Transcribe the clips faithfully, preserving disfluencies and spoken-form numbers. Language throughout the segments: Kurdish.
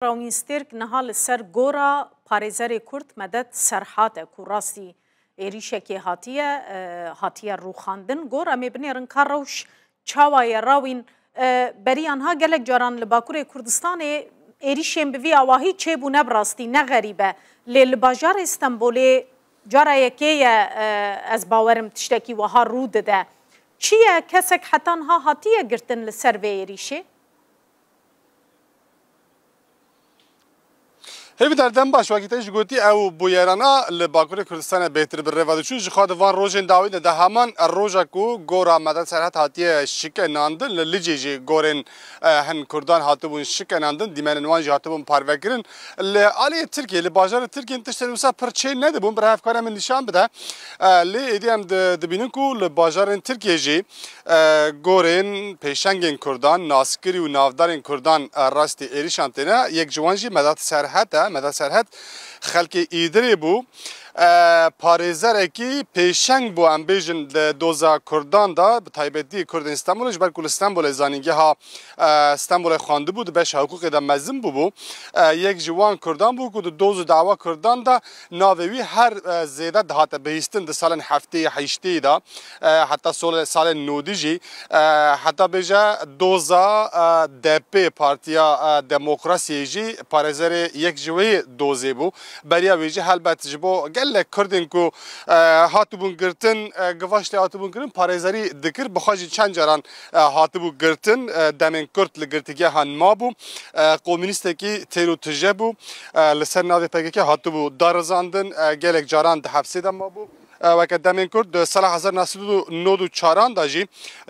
Rawîn Stêrk niha li ser gora parêzerê Kurd Medet Serhat e ku rastî êrîşekê hatiye, e, hatiye rûxandin. Gor em ê binêrin ka rewş çawa ye Rawîn? E, beriya niha gelek caran li Bakurê Kurdistanê êrîşên bi vî awahî çêbûne, bi rastî ne xerîb e. Lê li bajarê Stenbolê cara yekê ye, e, ez bawerim tiştekî wiha rû dide. Çi ye? Kesek heta niha hatiye girtin li ser vê êrîşê? Hêvîdar, dem baş, wekî te jî gotî, ew bûyerana li Bakurê Kurdistanê bêhtir bi rê ve diçûn. Ji xwe di van rojên dawî de, de heman roja ku gora Medet Serhet hatiye şikenandin, li Licê jî gorên, e, hin Kurdan hatibûn şikenandin, dîmenên wan jî hatibûn parvekirin. Li aliyê Tirkiyê, li bajarê Tirkiyê tiştên wisa pir çê nedibûn, bi hevkare min nîşan bide. E, lê êdî em di-, dibînin ku li bajarên Tirkiyê jî, e, gorên pêşengên Kurdan, naskirî û navdarên Kurdan, e, rastî êrîşan têne. Yek ji wan jî Medet Serhet e. Medet Serhet xelkê Îdirê bû. E, parêzerekî pêşeng bû, em bêjin, di doza Kurdan de, bi taybetî Kurdên Stenbolê, ji ber ku li Stenbolê zanîngeha, e, Stenbolê xwendibû, di beşa hiqûqê de mezin bûbû. E, yek ji wan Kurdan bû ku di doz û dawa Kurdan de navê wî her, e, zêde dihate bihîstin di salên heftê, heştê de, e, heta sole-, salên nodî jî, e, heta bêje doza, e, D P, Partiya, e, Demokrasiyê jî parêzerê yek ji wê dozê bû. Beriya wê jî helbet ji bo gelek Kurdên ku, e, hatibûn girtin, e, givaş lê hatibûn kirin, parêzerî dikir. Bi xwe jî çend caran, e, hatibû girtin, e, demên kurt li girtîgehan mabû. E, komûnîstekî têr û tije bû. E, li ser navê P K K hatibû darizandin, e, gelek caran di hepsê de mabû. E, weke demên kurt di sala hezar neh sed û nod û çaran de jî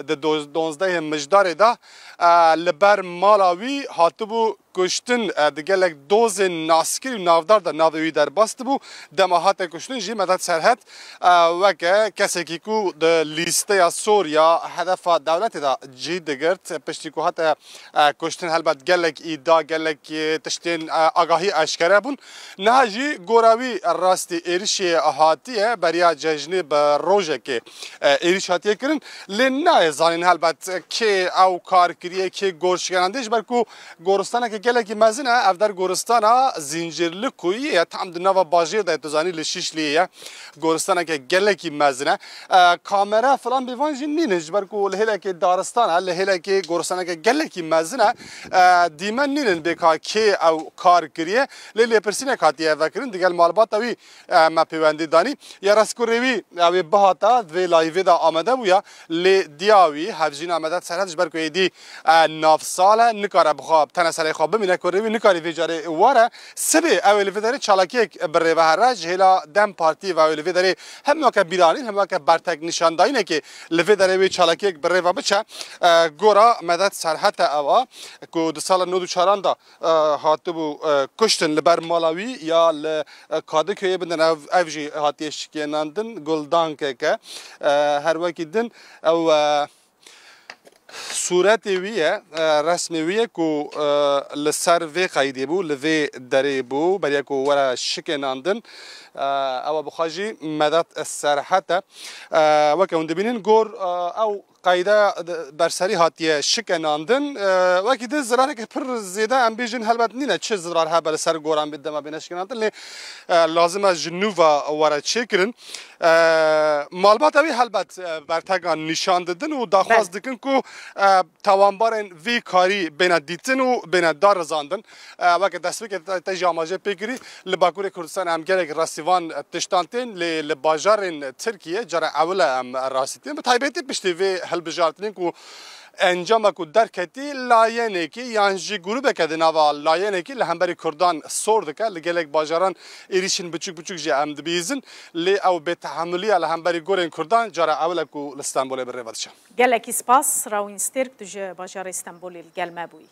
di do-, donzdehê Mijdarê de, e, li ber mala wî hatibû kuştin, e, di gelek dozên naskirî û navdar de navê wî derbas dibû. Dema hate kuştin jî Medet Serhet, e, weke kesekî ku di lîsteya sor ya hedefa dewletê de cî digirt. Piştî ku hate, e, kuştin, helbet gelek îda, gelek, e, tiştên, e, agahî eşkere bûn. Niha jî gora wî rastî êrişê hatiye, beriya cejnê bi rojekê, e, êrîş hatiye kirin. Lê nayê zanîn helbet kê ew kar kiriye, kê gor şikenandiye, ji ber ku goristaneke gelekî mezin e. Ev der goristana Zincirlikuyê ye, tam di nava bajêr de ye, tu zanî li Şişliyê ye. Goristaneke gelekî mezin e. E, kamera filan bêvan jî nînin, ji ber ku li hêlekê daristan e, li hêlekê goristaneke gelekî mezin e. E, dîmen nînin bê ka kê ew kar kiriye. Lê lêpirsînek hatiye vekirin, digel malbata wî, e, me pêwendî danî. Ya rastkurê wî, ew ê bihata, di vê layîvê de amade bûya, lê diya wî, hevjîna Medet Serhet, ji ber ku êdî, e, navsal e, nikare bi xwe, bi tenê serê xwe bimîne, kurê wî nikarî vê carê were. Sibê ew ê li vê derê çalakiyek bi rê ve here, ji hêla DEM Partî ve ew ê li vê derê hem weke bîranîn, hem weke bertek nîşandayînekê li vê derê wê çalakiyek bi rê ve biçe. E, gora Medet Serhet e ew a, ku di sala nod û çaran de e, hatibû, e, kuştin li ber mala wî ya li, e, Kadıköyê bindin. Ev, ev jî hatiye şikênandin, guldankek e. E, her wekî din ew, e, sûretê wî ye, e, resmê wî ye ku, e, li ser vê qeydê bû, li vê derê bû, beriya ku were şikênandin. E, ew bi xwe jî Medet Serhet e. E, weke hûn dibînin, gor, e, ew qeyde berserî hatiye şikenandin. E, wekî din zirareke pir zêde, em bêjin, helbet nîne çi zirar hebe li ser goran bê dema bêne şikenandin, lê, e, lazim e ji nû ve were çêkirin. E, malbata wî helbet, e, bertegan nîşan didin û daxwaz Belê. dikin ku, e, tawanbarên vî karî bêne dîtin û bêne darizandin. E, weke destpêkê te, te jî amaje pê kirî, li Bakurê Kurdistanê em gelek rastî van tiştan tên, lê li bajarên Tirkiyê cara ewil e em rastî tên. Bi taybetî piştî vê hilbijartinê ku encama ku derketî layenekî yan jî grûbeke di nava layenekî li hemberî Kurdan sor dike. Li gelek bajaran êrîşên biçûk biçûk jî em dibihîzin. Lê ew bêtehemiliya li hemberî gorên Kurdan cara ewil e ku li Stenbolê bi rê ve diçe. Gelekî spas, Rawîn Stêrk, tu ji bajarê Stenbolê li gel me bûyî.